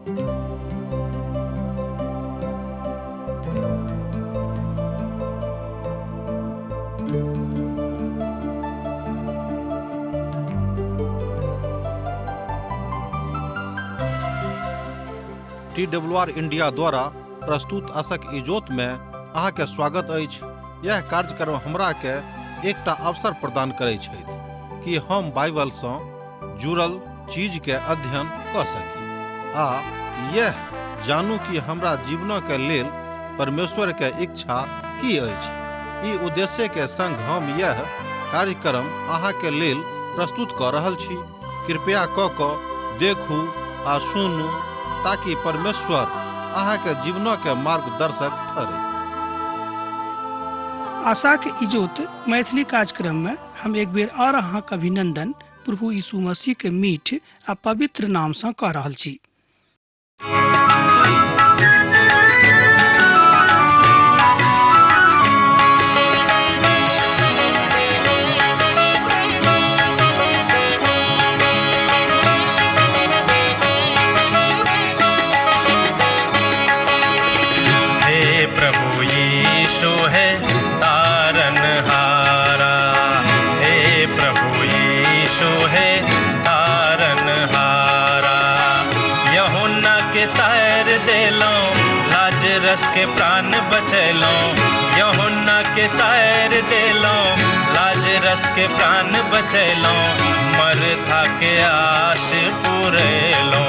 T W R India द्वारा प्रस्तुत असक इजोत में अहाँके स्वागत अछि। यह कार्यक्रम हमरा के एकटा अवसर प्रदान करै छथि कि हम बाइबल सँ जुड़ल चीज के अध्ययन कऽ सकी आ यह जानू कि हमरा जीवनक के लेल परमेश्वर के इच्छा की अछि। ई उद्देश्य के संग हम यह कार्यक्रम अहाँ के लेल प्रस्तुत कऽ रहल छी। कृपया कऽ कऽ देखू आ सुनू ताकि परमेश्वर अहाँ के जीवनक के मार्गदर्शक ठहरै। आशाक इजोत मैथिली कार्यक्रम में हम एक बेर और अहाँक अभिनंदन प्रभु यीशु मसीह के मीठ आ पवित्र नाम सँ कऽ रहल छी। हे प्रभु यीशु है तारन हारा, हे प्रभु यीशु है तारन हारा। यूहन्ना के तार देलौं, लाजरस के प्राण बचैलौं। यूहन्ना के तार देलौं, लाजरस के प्राण बचैलौं। मरथा के आश पुरेलौं।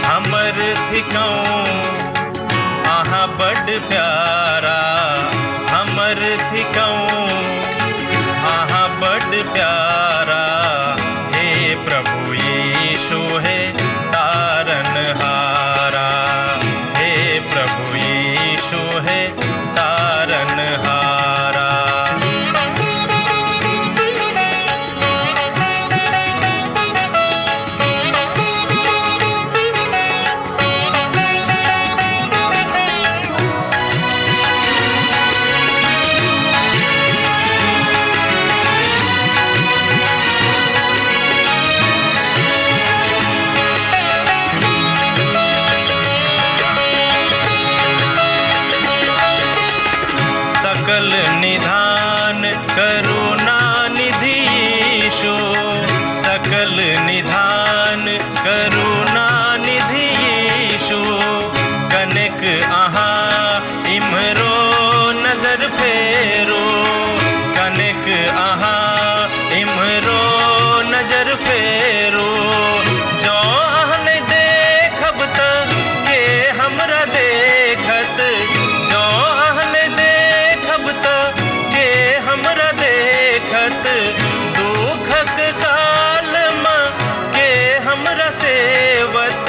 हमर थिकौं अहाँ बड प्यारा, हमर थिकौं अहाँ बड प्यारा। हे प्रभु यीशु हे तारन हारा, हे प्रभु यीशु हे तारन हारा। सकल निधान करुणा निधि यीशु, सकल निधान करुणा निधि यीशु। कनेक अहाँ इम्हरो नजर फेरो, कनेक अहाँ इम्हरो नजर फेरो। जँ अहाँ नहि देखब तऽ के हमरा देखत, जँ अहाँ नहि देखब तऽ के हमरा देखत। दुखक कालमे के हमरा सेवत,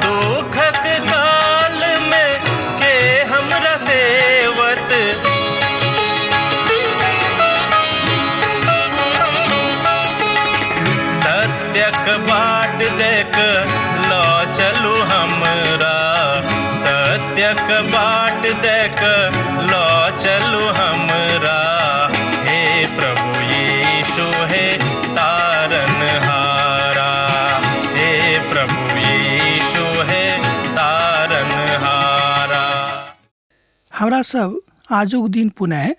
दुखक कालमे के हमरा सेवत। सत्यक बाट देख लऽ चलू हमरा, सत्यक बाट देख लऽ चलू हमरा। हे प्रभु यीशु हे तारन हारा, हे प्रभु यीशु हे तारन हारा। हमरा सब आजुक दिन पुनः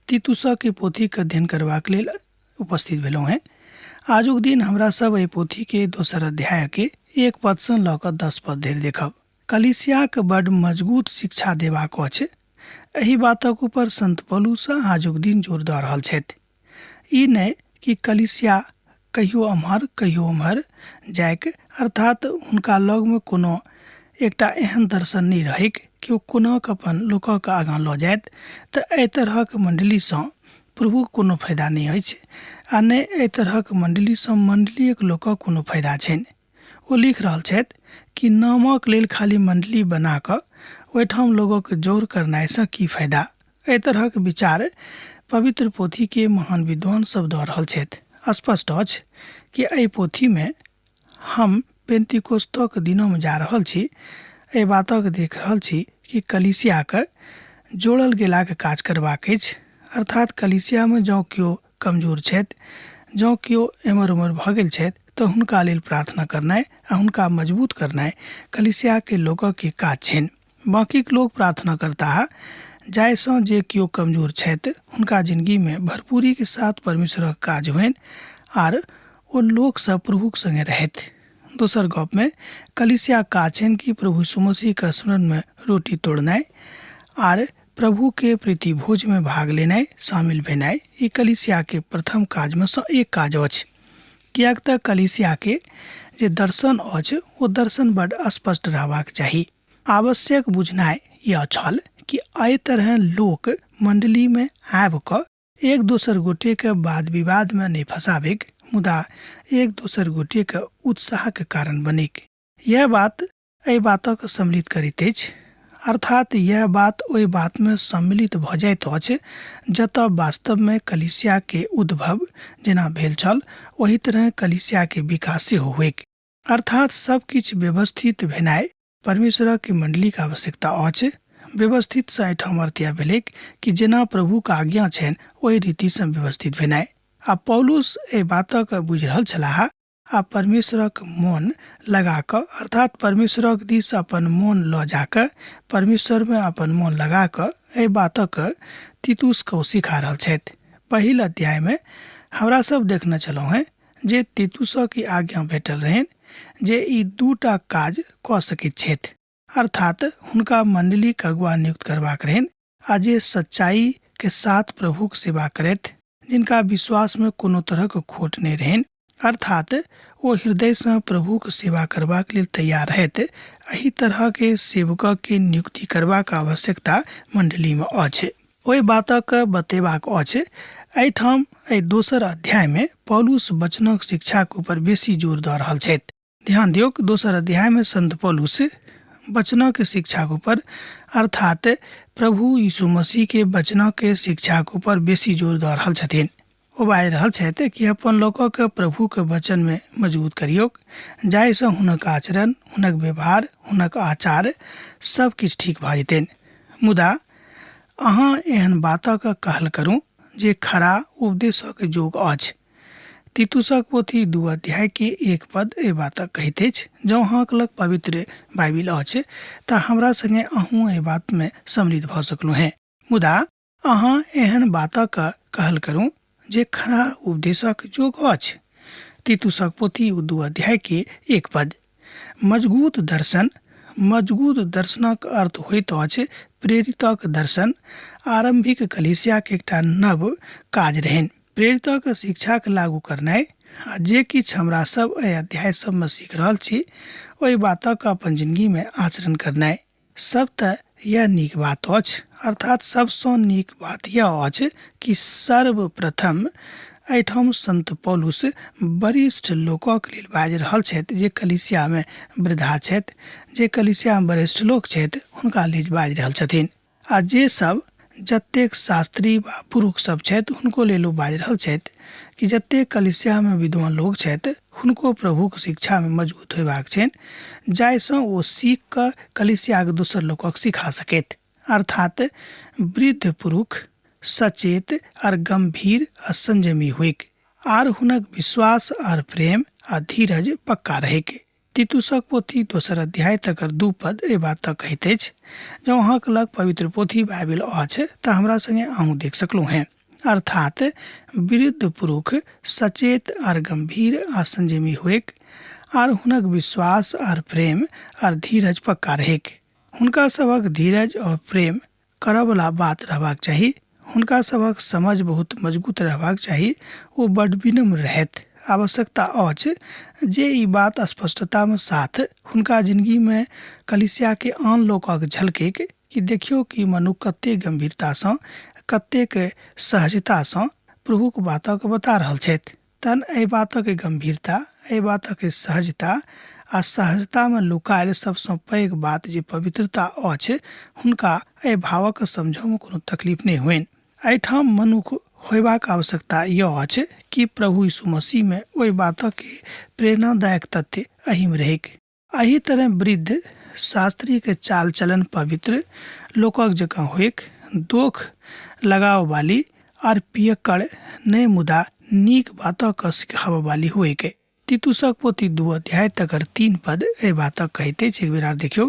तीतुसके पोथीके अध्ययन करबाक लेल उपस्थित भेलहुँ हेँ। आजुक दिन हमरा सब एहि पोथीके दोसर अध्यायके 1 पदसँ लऽ कऽ 10 पद धरि देखब। कलीसियाक बड मजगूत शिक्षा देबाक अछि, एहि बातक ऊपर संत पौलुस आजुक दिन जोर दऽ रहल छथि। ई नहि कि कलीसिया कहियो एम्हर कहियो ओम्हर जाइक, अर्थात हुनका लगमे कोनो एकटा एहन दर्शन नहि रहैक कि ओ कोनाक अपन लोकक आगाँ लऽ जायत, तऽ एहि तरहक मण्डलीसँ प्रभुक कोनो फायदा नहि अछि आ नहि एहि तरहक मण्डलीसँ मण्डलीक लोकक कोनो फायदा छनि। ओ लिख रहल छथि कि नामक लेल खाली मण्डली बना कऽ ओहिठाम लोकक जोर करनाइसँ की फायदा। एहि तरहक विचार पवित्र पोथीके महान विद्वान सब दऽ रहल छथि। स्पष्ट अछि कि एहि पोथीमे हम पेंतिकोस्तक दिनोमे जा रहल छी, एहि बातक देख रहल छी कि कलीसियाके जोड़ल गेलाक काज करबाक अछि। अर्थात कलीसियामे जँ केओ कमजोर छथि, जँ केओ एम्हर ओम्हर भऽ गेल छथि, तऽ हुनका लेल प्रार्थना करनाइ आ हुनका मजबूत करनाइ कलिसियाके लोकके काज छनि। बाँकीक लोक प्रार्थना करताह जाहिसँ जे केओ कमजोर छथि हुनका जिनगीमे भरपूरीके साथ परमेश्वरक काज होइन आर ओ लोकसभ प्रभुक सङ्गे रहथि। दोसर गपमे कलिसिया काज छनि कि प्रभु यीशु मसीहके स्मरणमे रोटी तोड़नाइ आर प्रभुके प्रीति भोजमे भाग लेनाइ शामिल भेनाइ ई कलिसियाके प्रथम काजमे सँ एक काज अछि। किएक तऽ कलिसियाके जे दर्शन अछि ओ दर्शन बड्ड स्पष्ट रहबाक चाही। आवश्यक बुझनाइ यह छल कि एहि तरहे लोक मण्डलीमे आबि कऽ एक दोसर गोटेके वाद विवादमे नहि फँसाबैक, मुदा एक दोसर गोटेके उत्साहके कारण बनैक। यैह बात एहि बातक सम्मिलित करैत अछि, अर्थात् यैह बात ओहि बातमे सम्मिलित भऽ जाइत अछि जतऽ वास्तवमे कलीसियाके उद्भव जेना भेल छल ओही तरहेँ कलीसियाके विकास सेहो होइक। अर्थात् सब किछु व्यवस्थित भेनाइ परमेश्वरक मण्डलीक आवश्यकता अछि। व्यवस्थितसँ एहिठाम अर्थ यैह भेलैक कि जेना प्रभुक आज्ञा छनि ओहि रीतिसँ व्यवस्थित भेनाइ। आ पौलुस एहि बातक बुझि रहल छलाह आ परमेश्वरक मोन लगा कऽ, अर्थात् परमेश्वरक दिस अपन मोन लऽ जा कऽ, परमेश्वरमे अपन मोन लगा कऽ एहि बातक तीतुसकेँ ओ सिखा रहल छथि। पहिल अध्यायमे हमरा सभ देखने छलहुँ हेँ जे तीतुसक ई आज्ञा भेटल रहनि जे ई दूटा काज कऽ सकैत छथि, अर्थात् हुनका मण्डलीक अगुआ नियुक्त करबाक रहनि आ जे सच्चाई के साथ प्रभुक सेवा करथि, जिनका विश्वास में कोनो तरहक खोट नहि रहनि, अर्थात ओ हृदय सँ प्रभुक सेवा करबाक लेल तैयार रहथि। एहि तरह के सेवकक के नियुक्ति करबाक आवश्यकता मण्डली में अछि। ओहि बातक बतेबाक अछि। एहिठाम एहि दोसर अध्याय में पौलुस वचनक शिक्षाक ऊपर बेसी जोर दऽ रहल छथि। ध्यान दियौक, दोसर अध्याय में संत पौलुस वचनक शिक्षाक ऊपर, अर्थात प्रभु यीशु मसीह के वचनक शिक्षाक ऊपर बेसी जोर दऽ रहल छथिन। ओ बाजि रहल छथि कि अपन लोकक प्रभुक वचन में मजबूत करियौक, जाहिसँ हुनक आचरण, हुनक व्यवहार, हुनक आचार सब किछु ठीक भऽ जेतनि। मुदा अहाँ एहन बातक कहल करू जे खरा उपदेशक जोग अछि। तीतुसक पोथी 2 अध्याय के 1 पद एहि बातक कहैत अछि। जँ अहाँक लग पवित्र बाइबिल अछि तऽ हमरा संगे अहूँ एहि बात में सम्मिलित भऽ सकलहुँ हेँ। मुदा अहाँ एहन बातक कहल करू जे खरा उपदेशक जोग अछि। तीतुसक पोथी 2 अध्याय के 1 पद। मजगूत दर्शन। मजगूत दर्शनक अर्थ होइत अछि प्रेरितक दर्शन। आरम्भिक कलीसियाक एकटा नव काज रहनि प्रेरितक शिक्षाक लागू करनाइ, आ जे किछु हमरा सब एहि अध्याय सबमे सीख रहल छी ओहि बातक अपन जिनगीमे आचरण करनाइ। सब तऽ यैह नीक बात अछि, अर्थात सबसँ नीक बात यैह अछि कि सर्वप्रथम एहिठाम संत पौलुस वरिष्ठ लोकक लेल बाजि रहल छथि जे कलीसियामे वृद्धा छथि, जे कलीसियामे वरिष्ठ लोक छथि हुनका लेल बाजि रहल छथिन, आ जे सब जतेक शास्त्री वा पुरुष सब छथि हुनको लेल ओ बाजि रहल छथि कि जतेक कलीसियामे विद्वान लोक छथि हुनको प्रभुक शिक्षामे मजबूत होयबाक छनि, जाहिसँ ओ सीख कऽ कलीसियाक दोसर लोकक सिखा सकथि। अर्थात वृद्ध पुरुष सचेत आर गंभीर आ संयमी होइक, आर हुनक विश्वास आर प्रेम आ धीरज पक्का रहैक। तीतुसक पोथी दोसर अध्याय तकर 2 पद एहि बातक कहैत अछि। जँ अहाँक लग पवित्र पोथी बाइबिल अछि तऽ हमरा संगे अहूँ देख सकलहुँ हेँ। अर्थात वृद्ध पुरुष सचेत आर गंभीर आ संयमी होइक, आर हुनक विश्वास आर प्रेम आर धीरज पक्का रहैक। हुनका सभक धीरज और प्रेम करऽवला बात रहबाक चाही। हुनका सभक समझ बहुत मजगूत रहबाक चाही। ओ बड्ड विनम्र रहथि। आवश्यकता अछि जे ई बात स्पष्टतामे साथ हुनका जिनगीमे कलीसियाके आन लोकक झलकैक कि देखियौ कि मनुख कतेक गंभीरतासँ, कतेक सहजतासँ प्रभुक बातक बता रहल छथि। तहन एहि बातक गंभीरता, एहि बातक सहजता आ सहजतामे लुकायल सबसँ पैघ बात जे पवित्रता अछि, हुनका एहि भावक समझऽमे कोनो तकलीफ नहि होइन। एहिठाम मनुख होयबाक आवश्यकता यह अछि कि प्रभु यीशु मसीहमे ओहि बातक प्रेरणादायक तथ्य एहिमे रहैक। एहि तरह वृद्ध शास्त्रीके चाल चलन पवित्र लोकक जकाँ होइक, दोख लगाबऽ वाली आर पियक्कड़ नहि, मुदा नीक बातक सिखाबऽ वाली होइक। तीतुसक पोथी 2 अध्याय तकर 3 पद एहि बातक कहैत अछि। एक बेर आर देखियौ।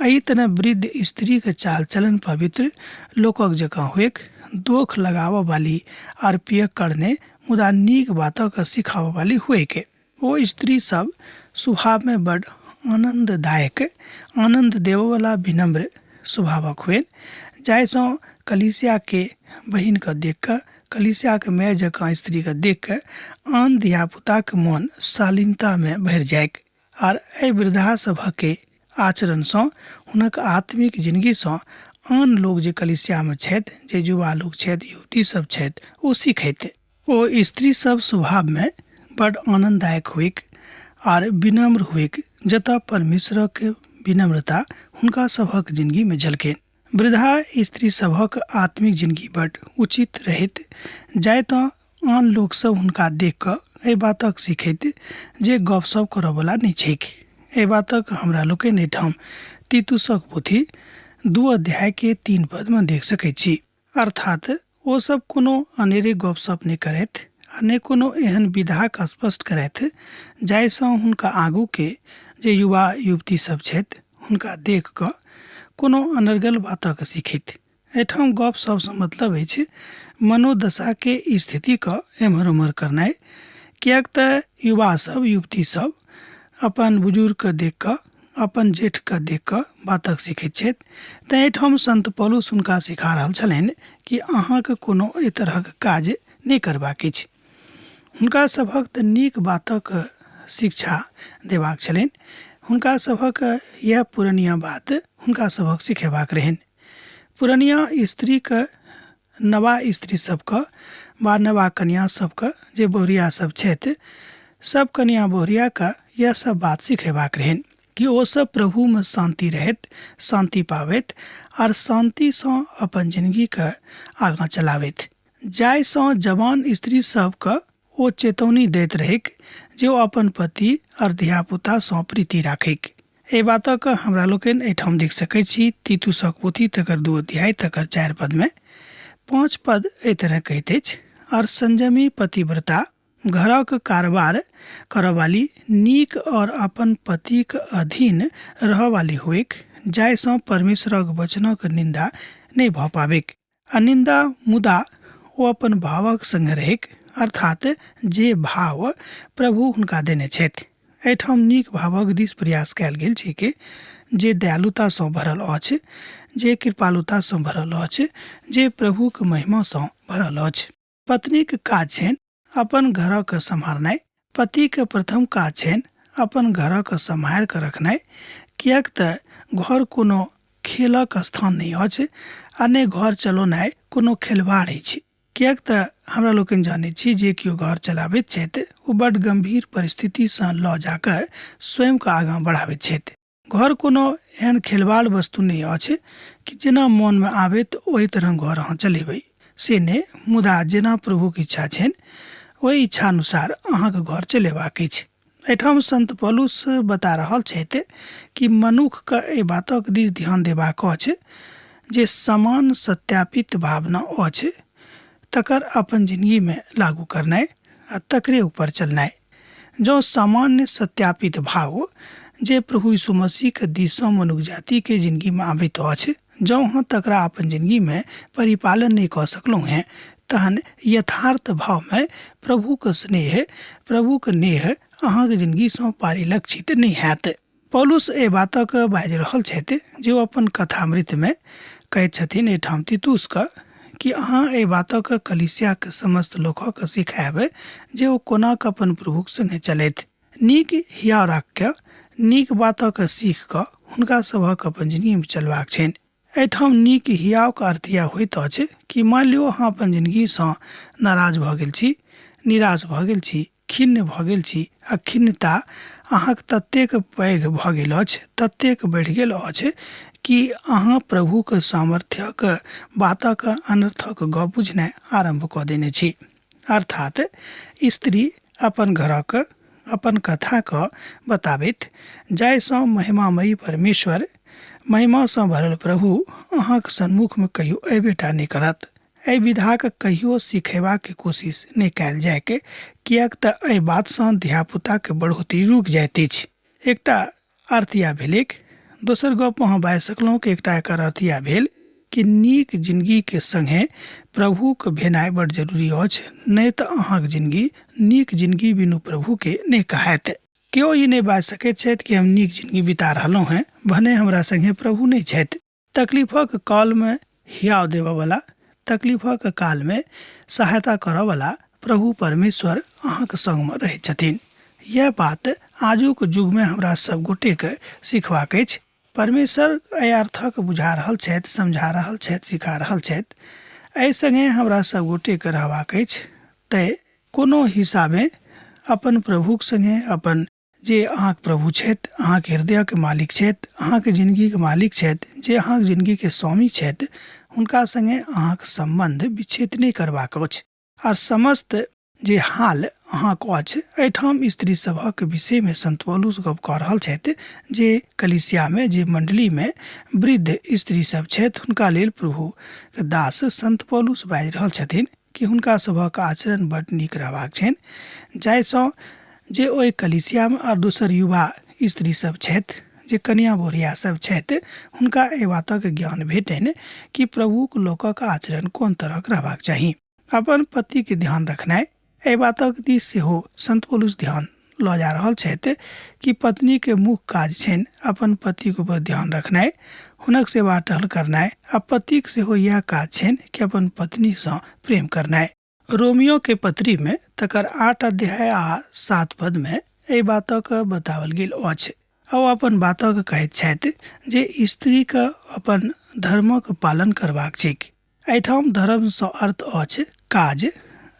एहि तरह वृद्ध स्त्रीके चाल चलन पवित्र लोकक जकाँ होइक, दोख लगाबऽ वाली आर पियक्कड़ नहि, मुदा नीक बातक सिखाबऽ वाली होइक। ओ स्त्री सब स्वभावमे बड आनन्ददायक, आनन्द देबऽवला, विनम्र स्वभावक होइन, जाहिसँ कलीसियाके बहिनके देख कऽ, कलीसियाके माय जकाँ स्त्रीके देख कऽ आन धियापुताके मोन शालीनतामे भरि जाइक। आर एहि वृद्धा सभके आचरणसँ, हुनक आत्मिक जिनगीसँ आन लोक जे कलीसियामे छथि, जे युवा लोक छथि, युवती सब छथि, ओ सीखैत। ओ स्त्री सब स्वभावमे बड आनन्ददायक होइक आर विनम्र होइक, जतऽ परमेश्वरक विनम्रता हुनका सभक जिनगीमे झलकनि। वृद्धा स्त्री सभक आत्मिक जिनगी बड उचित रहैत, जाय तँ आन लोकसभ हुनका देख कऽ एहि बातक सीखैत जे गपशप करऽवला नहि छैक। एहि बातक हमरा लोकनि एहिठाम तीतुसक पोथी 2 अध्यायके 3 पदमे देख सकैत छी। अर्थात ओ सब कोनो अनेरे गपशप नहि करथि आ नहि कोनो एहन विधाके स्पष्ट करथि जाहिसँ हुनका आगूके जे युवा युवती सब छथि, हुनका देख कऽ कोनो अनर्गल बातक सीखैत। एहिठाम गपशपसँ मतलब अछि मनोदशाके स्थितिके एम्हर ओम्हर करनाइ, किएक तऽ युवा सब, युवती सब अपन बुजुर्गके देख कऽ, अपन जेठके देख कऽ बातक सीखैत छथि। तैँ एहिठाम सन्त पौलुस हुनका सिखा रहल छलनि कि अहाँके कोनो एहि तरहक काज नहि करबाक अछि। हुनका सभक तऽ नीक बातक शिक्षा देबाक छलनि। हुनका सभक इएह पुरनिया बात हुनका सभक सिखेबाक रहनि। पुरनिया स्त्रीके, नवा स्त्री सबके वा नवा कनिया सबके, जे बहुरिया सब छथि, सब कनिया बहुरियाके इएह सब बात सिखेबाक रहनि कि ओ सब प्रभुमे शान्ति रहैत, शान्ति पाबैत आर शान्तिसँ अपन जिनगीके आगाँ चलाबैत। जाहिसँ जवान स्त्री सबके ओ चेतौनी दैत रहैक जे ओ अपन पति आओर धियापुतासँ प्रीति राखैक। एहि बातक हमरा लोकनि एहिठाम देख सकैत छी तीतुसक पोथी तकर 2 अध्याय तकर 4 पदमे। 5 पद एहि तरह कहैत अछि, आओर संयमी, पतिव्रता, घरक कारबार करऽवाली, नीक और अपन पतिक अधीन रहऽवाली होइक, जाहिसँ परमेश्वरक वचनक निन्दा नहि भऽ पाबैक। अनिन्दा, मुदा ओ अपन भावक संग रहैक, अर्थात जे भाव प्रभु हुनका देने छथि। एहिठाम नीक भावक दिस प्रयास कयल गेल छैक, जे दयालुतासँ भरल अछि, जे कृपालुतासँ भरल अछि, जे प्रभुक महिमासँ भरल अछि। पत्नीक काज छनि अपन घरक सम्हारनाइ। पतिके प्रथम काज छनि अपन घरक सम्हारि कऽ रखनाइ, किएक तऽ घर कोनो खेलक स्थान नहि अछि आ नहि घर चलौनाइ कोनो खेलवाड़ अछि। किएक तऽ हमरा लोकनि जानैत छी, जे केओ घर चलाबैत छथि ओ बड्ड गम्भीर परिस्थितिसँ लऽ जाकऽ स्वयंके आगाँ बढ़ाबैत छथि। घर कोनो एहन खेलवाड़ वस्तु नहि अछि कि जेना मोनमे आबैत ओहि तरह घर अहाँ चलेबै, से नहि, मुदा जेना प्रभुक इच्छा छनि ओहि इच्छानुसार अहाँके घर चलेबाक अछि। एहिठाम सन्त पौलुस बता रहल छथि कि मनुखके एहि बातक दिस ध्यान देबाक अछि जे समान सत्यापित भावना अछि, तकर अपन जिनगीमे लागू करनाइ आ तकरे ऊपर चलनाइ। जँ सामान्य सत्यापित भाव जे प्रभु यीशु मसीहके दिससँ मनुख जातिके जिनगीमे आबैत अछि, जँ अहाँ तकरा अपन जिनगीमे परिपालन नहि कऽ सकलहुँ हेँ, तहन यथार्थ भावमे प्रभुक स्नेह, प्रभुक नेह अहाँके जिनगीसँ परिलक्षित नहि हैत। पौलुस एहि बातक बाजि रहल छथि जे ओ अपन कथामृतमे कहैत छथिन एहिठाम तीतुसके कि अहाँ एहि बातक कलीसियाके समस्त लोकक सिखायब जे ओ कोना कऽ अपन प्रभुक संगे चलथि। नीक हियाव राखि कऽ, नीक बातक सीख कऽ हुनका सभक अपन जिनगीमे चलबाक छनि। एहिठाम नीक हियावके अर्थ इएह होइत अछि कि मानि लियौ अहाँ अपन जिनगीसँ नाराज भऽ गेल छी, निराश भऽ गेल छी, खिन्न भऽ गेल छी आ खिन्नता अहाँके ततेक पैघ भऽ गेल अछि, ततेक बढ़ि गेल अछि कि अहाँ प्रभुके सामर्थ्यक बातक अनर्थक गप बुझनाइ आरम्भ कऽ देने छी। अर्थात स्त्री अपन घरक, अपन कथाके बताबैत, जाहिसँ महिमामयी परमेश्वर, महिमासँ भरल प्रभु अहाँक सन्मुखमे कहियो अयबेटा नहि करत। एहि विधाके कहियो सिखेबाक कोशिश नहि कयल जाइके, किएक तऽ एहि बातसँ धियापुताके बढ़ोतरी रुकि जाइत अछि। एकटा अर्थ इएह भेलैक। दोसर गप अहाँ बाजि सकलहुँ कि एकटा एकर अर्थ इएह भेल कि नीक जिनगीके सङ्गे प्रभुके भेनाइ बड्ड जरूरी अछि, नहि तऽ अहाँके जिनगी नीक जिनगी बिनु प्रभुके नहि कहायत। केओ ई नहि बाजि सकैत छथि कि हम नीक जिनगी बिता रहलहुँ हेँ भने हमरा सङ्गे प्रभु नहि छथि। तकलीफक कालमे हियाव देबऽवला, तकलीफक कालमे सहायता करऽवला प्रभु परमेश्वर अहाँके सङ्गमे रहैत छथिन। इएह बात आजुक युगमे हमरा सब गोटेके सिखबाक अछि। परमेश्वर एहि अर्थक बुझा रहल छथि, समझा रहल छथि, सिखा रहल छथि। एहि सङ्गे हमरा सब गोटेके रहबाक अछि। तैँ कोनो हिसाबे अपन प्रभुक सङ्गे अपन जे अहाँके प्रभु छथि, अहाँके हृदयके मालिक छथि, अहाँके जिनगीके मालिक छथि, जे अहाँके जिनगीके स्वामी छथि, हुनका सङ्गे अहाँके सम्बन्ध विच्छेद नहि करबाक अछि। आर समस्त जे हाल अहाँके अछि, एहिठाम स्त्री सभक विषयमे संत पौलुस गप कऽ रहल छथि जे कलीसियामे, जे मण्डलीमे वृद्ध स्त्री सब छथि, हुनका लेल प्रभुके दास संत पौलुस बाजि रहल छथिन कि हुनका सभक आचरण बड्ड नीक रहबाक छनि, जाहिसँ जे ओहि कलीसियामे आर दोसर युवा स्त्री सब छथि, जे कनिया बोरिया सब छथि, हुनका एहि बातक ज्ञान भेटनि कि प्रभुक लोकक आचरण कोन तरहक रहबाक चाही। अपन पतिके ध्यान रखनाइ एहि बातक दिस सेहो संत पौलुस ध्यान लऽ जा रहल छथि कि पत्नीके मुख्य काज छनि अपन पतिके ऊपर ध्यान रखनाइ, हुनक सेवा टहल करनाइ, आ पतिक सेहो इएह काज छनि कि अपन पत्नीसँ प्रेम करनाइ। रोमियो के पत्रीमे तकर 8 अध्याय आ 7 पदमे एहि बातक बताओल गेल अछि। आ ओ अपन बातक कहैत छथि जे स्त्रीके अपन धर्मक पालन करबाक छैक। एहिठाम धर्मसँ अर्थ अछि काज,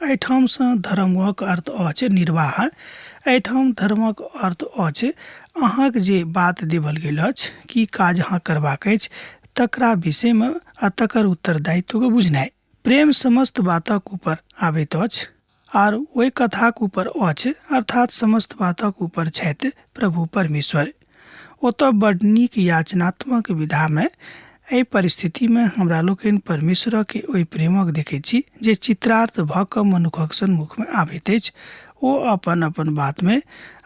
एहिठामसँ धर्मक अर्थ अछि निर्वाह, एहिठाम धर्मक अर्थ अछि अहाँक जे बात देबल गेल अछि की काज अहाँ करबाक अछि तकरा विषयमे आ तकर उत्तरदायित्वके बुझनाइ। प्रेम समस्त बातक ऊपर आबैत अछि आर ओहि कथाक ऊपर अछि, अर्थात समस्त बातक ऊपर छथि प्रभु परमेश्वर। ओतऽ बड्ड नीक याचनात्मक विधामे एहि परिस्थितिमे हमरा लोकनि परमेश्वरक ओहि प्रेमक देखैत छी जे चित्रार्थ भऽ कऽ मनुखक सन्मुखमे आबैत अछि। ओ अपन अपन बातमे,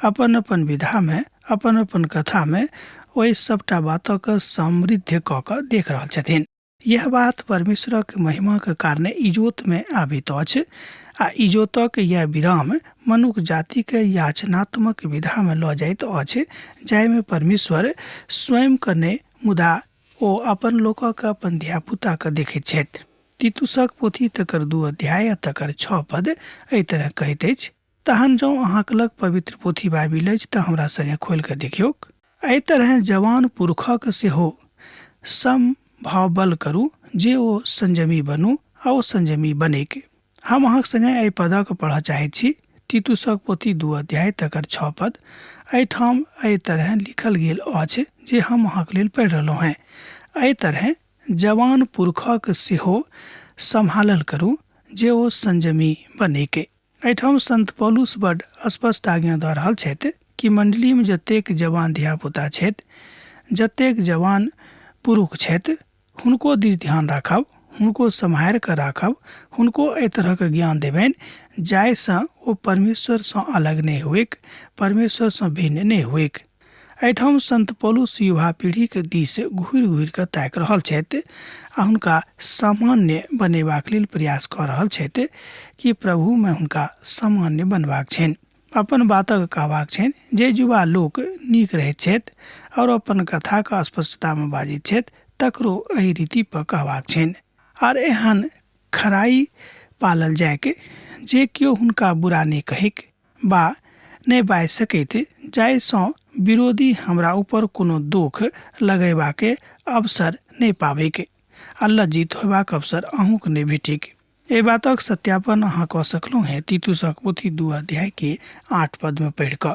अपन अपन विधामे, अपन अपन कथामे ओहि सभटा बातक समृद्ध कऽ कऽ देख रहल छथिन। यह बात परमेश्वरक महिमाक कारणे इजोतमे आबैत अछि आ इजोतक यह विराम मनुख जातिके याचनात्मक विधामे लऽ जाइत अछि, जाहिमे परमेश्वर स्वयंके नहि मुदा ओ अपन लोकक, अपन धियापुताके देखैत छथि। तीतुसक पोथी तकर 2 अध्याय आ तकर 6 पद एहि तरह कहैत अछि। तहन जँ अहाँक लग पवित्र पोथी बाइबिल अछि तऽ हमरा संगे खोलि कऽ देखियौक। एहि तरहेँ जवान पुरुखक सेहो सम भाव बल करू जे ओ संयमी बनू आ ओ संयमी बनैक। हम अहाँक संगे एहि पदक पढ़ऽ चाहैत छी। तीतुसक पोथी 2 अध्याय तकर 6 पद एहिठाम एहि तरहेँ लिखल गेल अछि जे हम अहाँक लेल पढ़ि रहलहुँ हेँ। एहि तरहेँ जवान पुरुखक सेहो सम्हालल करू जे ओ संयमी बनैक। एहिठाम संत पौलुस बड स्पष्ट आज्ञा दऽ रहल छथि कि मण्डलीमे जतेक जवान धियापुता छथि, जतेक जवान पुरुख छथि, हुनको दिस ध्यान राखब, हुनको सम्हारि कऽ राखब, हुनको एहि तरहक ज्ञान देबनि जाहिसँ ओ परमेश्वरसँ अलग नहि होइक, परमेश्वरसँ भिन्न नहि होइक। एहिठाम संत पौलुस युवा पीढ़ीक दिस घुरि घुरि कऽ ताकि रहल छथि आ हुनका सामान्य बनेबाक लेल प्रयास कऽ रहल छथि कि प्रभुमे हुनका सामान्य बनबाक छनि, अपन बातक कहबाक छनि। जे युवा लोक नीक रहैत छथि आओर अपन कथाक स्पष्टतामे बाजैत छथि तकरो एहि रीति पर कहबाक छनि। आर एहन खराइ पालल जाइक जे केओ हुनका बुरा नहि कहैक बा नहि बाजि सकैत, जाहिसँ विरोधी हमरा ऊपर कोनो दोख लगयबाक अवसर नहि पाबैक आ लज्जित होयबाक अवसर अहूँक नहि भेटैक। एहि बातक सत्यापन अहाँ कऽ सकलहुँ हेँ तीतुसक पोथी 2 अध्यायके 8 पदमे पढ़ि कऽ।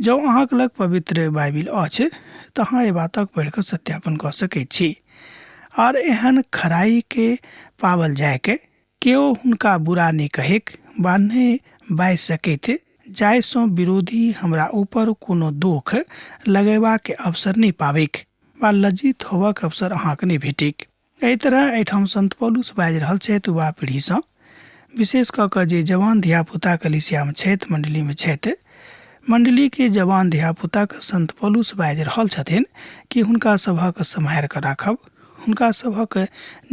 जँ अहाँक लग पवित्र बाइबिल अछि तऽ अहाँ एहि बातक पढ़ि कऽ सत्यापन कऽ सकैत छी। आर एहन खराइके पाबल जाइक केओ हुनका बुरा नहि कहैक वा नहि बाजि सकैत, जाहिसँ विरोधी हमरा ऊपर कोनो दोख लगयबाक अवसर नहि पाबैक वा लज्जित होबक अवसर अहाँके नहि भेटैक। एहि तरह एहिठाम संत पौलुस बाजि रहल छथि युवा पीढ़ीसँ, विशेष कऽ कऽ जे जवान धियापुता कलिसियामे छथि, मण्डलीमे छथि। मण्डलीके जवान धियापुताके संत पौलुस बाजि रहल छथिन कि हुनका सभक सम्हारि कऽ राखब, हुनका सभक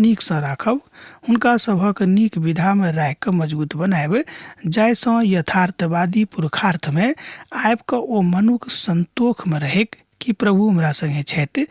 नीकसँ राखब, हुनका सभक नीक विधामे राखि कऽ मजगूत बनायब, जाहिसँ यथार्थवादी पुरखार्थमे आबि कऽ ओ मनुख सन्तोषमे रहैक कि प्रभु हमरा सङ्गे छथि,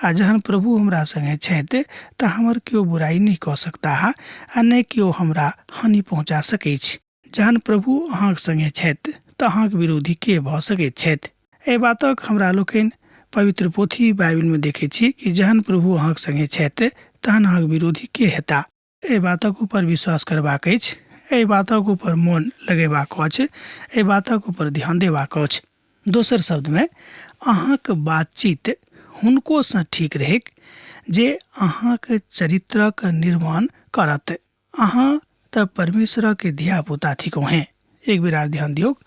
आ जहन प्रभु हमरा सङ्गे छथि तऽ हमर केओ बुराइ नहि कऽ सकताह आ नहि केओ हमरा हानि पहुँचा सकैछ। जहन प्रभु अहाँक सङ्गे छथि तऽ अहाँक विरोधी के भऽ सकैत छथि? एहि बातक हमरा लोकनि पवित्र पोथी बाइबिलमे देखैत छी कि जहन प्रभु अहाँक सङ्गे छथि तहन अहाँक विरोधी के हेता? एहि बातक ऊपर विश्वास करबाक अछि, एहि बातक ऊपर मोन लगेबाक अछि, एहि बातक ऊपर ध्यान देबाक अछि। दोसर शब्दमे अहाँक बातचीत हुनकोसँ ठीक रहैक जे अहाँक चरित्रक निर्माण करत। अहाँ तऽ परमेश्वरक धियापुता थिकहुँ हेँ। एक बेर आर ध्यान दियौक।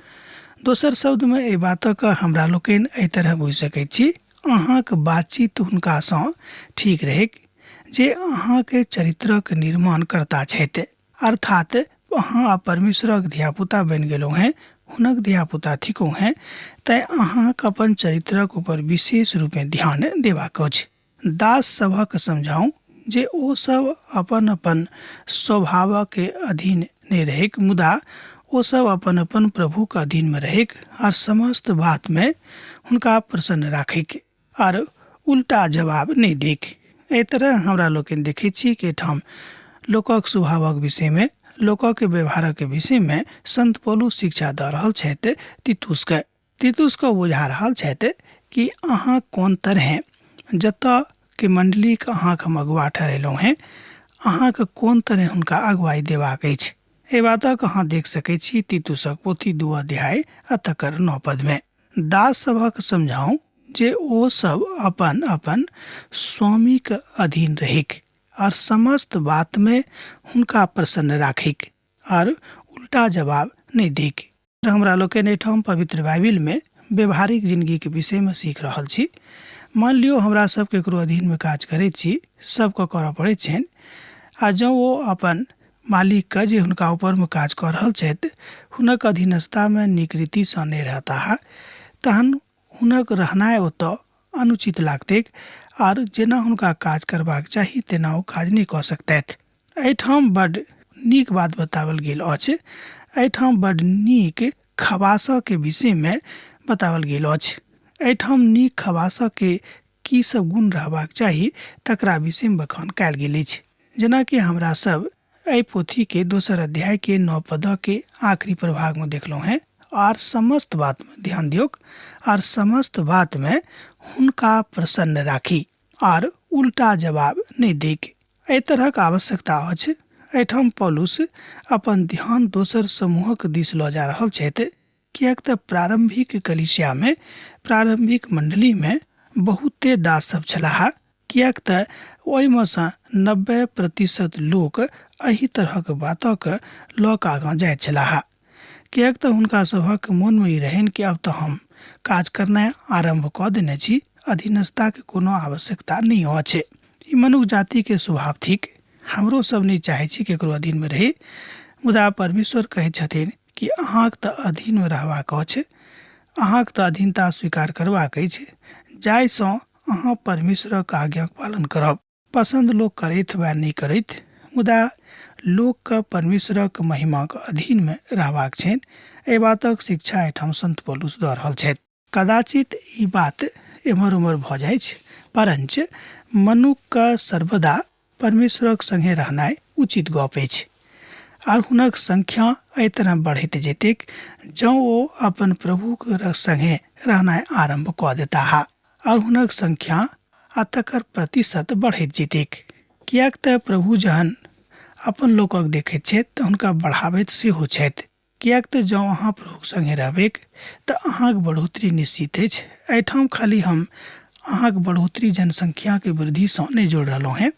दोसर शब्दमे एहि बातक हमरा लोकनि एहि तरह बुझि सकैत छी, अहाँक बातचीत हुनकासँ ठीक रहैक जे अहाँके चरित्रक निर्माण कर्ता छथि। अर्थात अहाँ आब परमेश्वरक धियापुता बनि गेलहुँ हेँ, हुनक धियापुता थिकहुँ हेँ, तेँ अहाँक अपन चरित्रक ऊपर विशेष रूपेँ ध्यान देबाक अछि। दास सभक समझाउ जे ओ सभ अपन अपन स्वभावक अधीन नहि रहैक, मुदा ओ सभ अपन अपन प्रभुक अधीनमे रहैक आर समस्त बातमे हुनका प्रसन्न राखैक आर उल्टा जवाब नहि दैक। एहि तरह हमरा लोकनि देखैत छी कि एहिठाम लोकक स्वभावक विषयमे, लोकक व्यवहारक विषयमे संत पौलुस शिक्षा दऽ रहल छथि तीतुसके। तीतुसके बुझा रहल छथि कि अहाँ कोन तरहें जतऽ के मण्डलीके अहाँके हम अगुआ ठहरेलहुँ हेँ, अहाँके कोन तरहें हुनका अगुवाई देबाक अछि। एहि बातक अहाँ देख सकैत छी तीतुसक पोथी 2 अध्याय आ तकर 9 पदमे। दास सभक समझाउ जे ओ सब अपन अपन स्वामीक अधीन रहैक आर समस्त बातमे हुनका प्रसन्न राखैक आर उल्टा जवाब नहि दैक। हमरा लोकनि एहिठाम पवित्र बाइबिलमे व्यवहारिक जिनगीके विषयमे सीख रहल छी। मान लियौ हमरा सब केकरो अधीनमे काज करैत छी, सबके करऽ पड़ैत छनि, आ जँ ओ अपन मालिकके जे हुनका ऊपरमे काज कऽ रहल छथि हुनक अधीनस्थतामे नीक रीतिसँ नहि रहताह तहन हुनक रहनाइ ओतऽ अनुचित लागतैक आर जेना हुनका काज करबाक चाही तेना ओ काज नहि कऽ सकतथि। एहिठाम बड्ड नीक बात बताओल गेल अछि। एहिठाम बड्ड नीक खबासके विषयमे बताओल गेल अछि। एहिठाम नीक खबासके की सब गुण रहबाक चाही तकरा विषयमे बखान कयल गेल अछि। जेनाकि हमरा सब एहि पोथीके दोसर अध्यायके 9 पदके आखिरी प्रभागमे देखलहुँ हेँ, आर समस्त बातमे ध्यान दियौक, आर समस्त बातमे हुनका प्रसन्न राखी आर उल्टा जवाब नहि दैक। एहि तरहक आवश्यकता अछि। एहिठाम पौलुस अपन ध्यान दोसर समूहक दिस लऽ जा रहल छथि, किएक तऽ प्रारम्भिक कलीसियामे, प्रारम्भिक मण्डलीमे बहुते दास सब छलाह, किएक तऽ ओहिमे सँ 90% लोक एहि तरहक बातक लऽ कऽ आगाँ जाइत छलाह, किएक तऽ हुनका सभक मोनमे ई रहनि कि आब तऽ हम काज करनाइ आरम्भ कऽ देने छी, अधीनस्थताके कोनो आवश्यकता नहि अछि। ई मनुख जातिके स्वभाव थिक। हमरो सब नहि चाहै छी केकरो अधीनमे रही, मुदा परमेश्वर कहैत छथिन कि अहाँक तऽ अधीनमे रहबाक अछि, अहाँक तऽ अधीनता स्वीकार करबाक अछि, जाहिसँ अहाँ परमेश्वरक आज्ञाक पालन करब। पसन्द लोक करैत वा नहि करैत, मुदा लोकके परमेश्वरक महिमाक अधीनमे रहबाक छनि। एहि बातक शिक्षा एहिठाम संत पौलुस दऽ रहल छथि। कदाचित ई बात एम्हर ओम्हर भऽ जाइछ, परञ्च मनुखके सर्वदा परमेश्वरक संगे रहनाइ उचित गप अछि। आर हुनक संख्या एहि तरह बढ़ैत जेतैक जँ ओ अपन प्रभुक संगे रहनाइ आरम्भ कऽ देताह, आर हुनक संख्या आ तकर प्रतिशत बढ़ैत जेतैक। किएक तऽ प्रभु जहन अपन लोकक देखैत छथि तऽ हुनका बढ़ाबैत सेहो छथि। किएक तऽ जँ अहाँ प्रभुक संगे रहबैक तऽ अहाँक बढ़ोतरी निश्चित अछि। एहिठाम खाली हम अहाँक बढ़ोतरी जनसंख्याके वृद्धिसँ नहि जोड़ि रहलहुँ हेँ।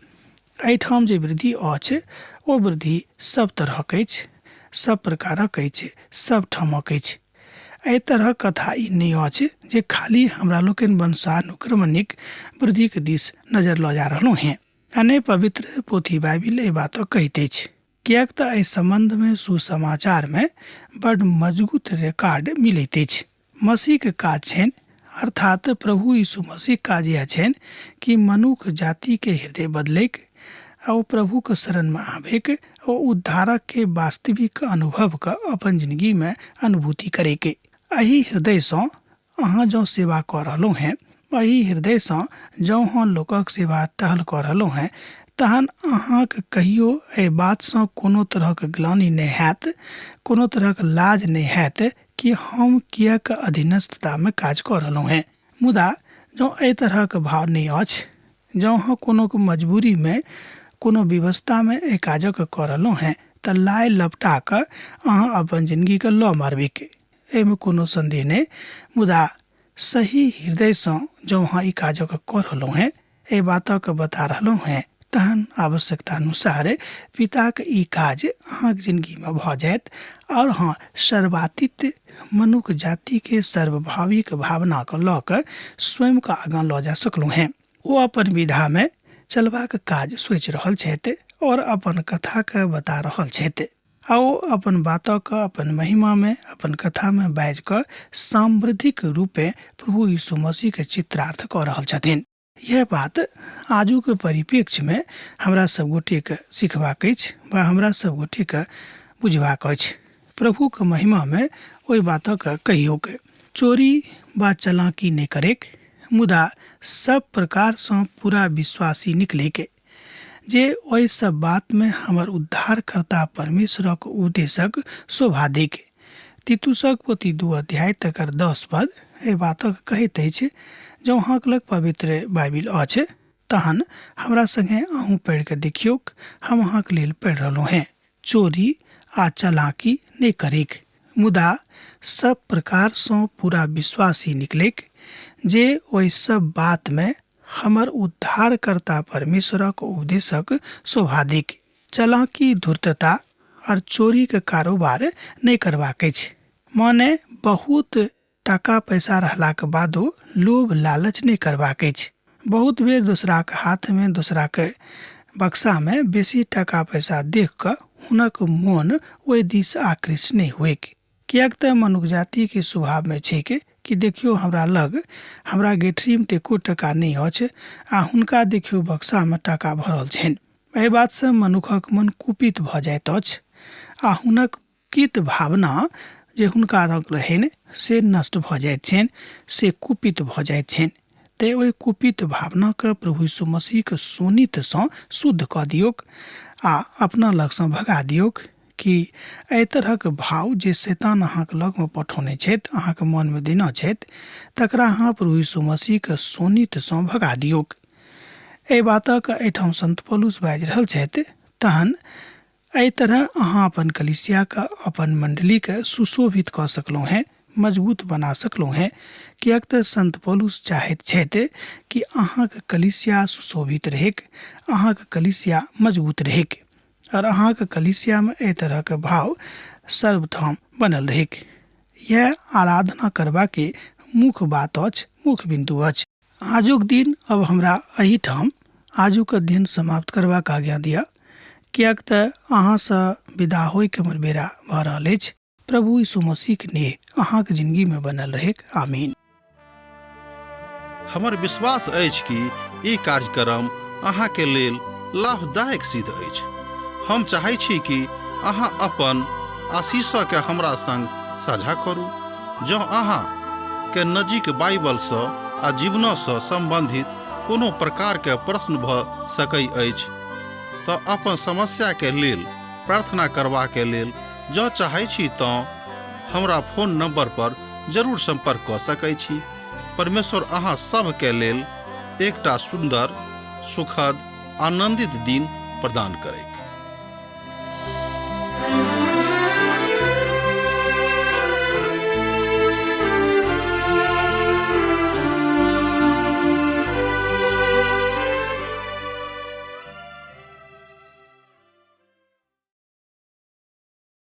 एहिठाम जे वृद्धि अछि ओ वृद्धि सब तरहक अछि, सब प्रकारक अछि, सब ठामक अछि। एहि तरहक कथा ई नहि अछि जे खाली हमरा लोकनि वंशानुक्रमणिक वृद्धिक दिस नजर लऽ जा रहलहुँ हेँ। आ नहि पवित्र पोथी बाइबिल एहि बातक कहैत अछि, किएक तऽ एहि सम्बन्धमे सुसमाचारमे बड्ड मजगूत रिकॉर्ड मिलैत अछि। मसीहके काज छनि, अर्थात प्रभु यीशु मसीहक काज इएह छनि कि मनुख जातिके हृदय बदलैक आ ओ प्रभुके शरणमे आबैक, ओ उद्धारकके वास्तविक अनुभवके अपन जिनगीमे अनुभूति करैक। एहि हृदयसँ अहाँ जँ सेवा कऽ रहलहुँ हेँ, एहि हृदयसँ जँ अहाँ लोकक सेवा टहल कऽ रहलहुँ हेँ, तहन अहाँके कहियो एहि बातसँ कोनो तरहक ग्लानि नहि हैत, कोनो तरहक लाज नहि हैत कि हम किएक अधीनस्थतामे काज कऽ रहलहुँ हेँ। मुदा जँ एहि तरहक भाव नहि अछि, जँ अहाँ कोनो मजबूरीमे, कोनो विवशतामे एहि काजक कऽ रहलहुँ हेँ, तऽ लाइ लपटा कऽ अहाँ अपन जिनगीके लऽ मारबीक, एहिमे कोनो सन्देह नहि। मुदा सही हृदयसँ जँ अहाँ ई काजक कऽ रहलहुँ हेँ, एहि बातक बता रहलहुँ हेँ, तहन आवश्यकतानुसार पिताक ई काज अहाँक जिनगीमे भऽ जायत आओर अहाँ सर्वातीत मनुख जातिके सर्वभाविक भावनाके लऽ कऽ स्वयंके आगाँ लऽ जा सकलहुँ हेँ। ओ अपन विधामे चलबाक काज सोचि रहल छथि आओर अपन कथाके बता रहल छथि आ ओ अपन बातक अपन महिमामे अपन कथामे बाजि कऽ समृद्धिक रूपेँ प्रभु यीशु मसीहके चित्रार्थ कऽ रहल छथिन। यह बात आजुक परिप्रेक्ष्यमे हमरा सब गोटेके सिखबाक अछि वा हमरा सब गोटेके बुझबाक अछि। प्रभुके महिमामे ओहि बातक कहियौक। चोरी वा चलाकी नहि करैक, मुदा सब प्रकारसँ पूरा विश्वासी निकलैक, जे ओहि सब बातमे हमर उद्धारकर्ता परमेश्वरक उपदेशक शोभा दैक। तीतुसक पोथी 2 अध्याय तकर 10 पद एहि बातक कहैत अछि। जँ अहाँक लग पवित्र बाइबिल अछि तहन हमरा संगे अहूँ पढ़ि कऽ देखियौक, हम अहाँक लेल पढ़ि रहलहुँ हेँ। चोरी आ चलाकी नहि करैक, मुदा सब प्रकारसँ पूरा विश्वासी निकलैक, जे ओहि सब बातमे हमर उद्धारकर्ता परमेश्वरक उपदेशक शोभा दैक। चलाकी, धूर्तता आर चोरीके कारोबार नहि करबाक अछि। माने बहुत टाका पैसा रहलाक बादो लोभ लालच नहि करबाक अछि। बहुत बेर दोसराक हाथमे, दोसराक बक्सामे बेसी टाका पैसा देख कऽ हुनक मोन ओहि दिस आकृष्ट नहि होइक, किएक तऽ मनुख जातिके स्वभावमे छैक कि देखियौ हमरा लग, हमरा गेठरीमे तऽ एको टका नहि अछि आ हुनका देखियौ बक्सामे टाका भरल छनि। एहि बातसँ मनुखक मन कुपित भऽ जाइत अछि आ हुनक कित भावना जे हुनका लग रहनि से नष्ट भऽ जाइत छनि, से कुपित भऽ जाइत छनि। तेँ ओहि कुपित भावनाके प्रभु यीशु मसीहके शोणितसँ शुद्ध कऽ दियौक आ अपना लगसँ भगा दियौक कि एहि तरहक भाव जे शैतान अहाँके लगमे पठौने छथि, अहाँके मनमे देने छथि, तकरा अहाँ प्रभु यीशु मसीहके शोणितसँ भगा दियौक। एहि बातक एहिठाम संत पौलुस बाजि रहल छथि। तहन एहि तरह अहाँ अपन कलीसियाके, अपन मण्डलीके सुशोभित कऽ सकलहुँ हेँ, मजबूत बना सकलहुँ हेँ, किएक तऽ संत पौलुस चाहैत छथि कि अहाँके कलीसिया सुशोभित रहैक, अहाँके कलीसिया मजबूत रहैक आओर अहाँके कलीसियामे एहि तरहके भाव सर्वठाम बनल रहैक। इएह आराधना करबाके मुख्य बात अछि, मुख्य बिन्दु अछि। आजुक दिन अब हमरा एहिठाम आजुक अध्ययन समाप्त करबाक आज्ञा दिअ, किएक तऽ अहाँसँ विदा होइके हमर बेरा भऽ रहल अछि। प्रभु यीशु मसीहके नेह अहाँक जिनगीमे बनल रहैक। आमीन। हमर विश्वास अछि कि ई कार्यक्रम अहाँके लेल लाभदायक सिद्ध अछि। हम चाहै छी कि अहाँ अपन आशीषके हमरा संग साझा करू। जँ अहाँ के नजीक बाइबलसँ आ जीवनसँ सम्बन्धित कोनो प्रकारके प्रश्न भऽ सकै अछि तऽ अपन समस्याके लेल प्रार्थना करबाके लेल जँ चाहै छी तँ हमरा फोन नंबर पर जरूर सम्पर्क कऽ सकै छी। परमेश्वर अहाँ सभके लेल एकटा सुन्दर, सुखद, आनन्दित दिन प्रदान करैत।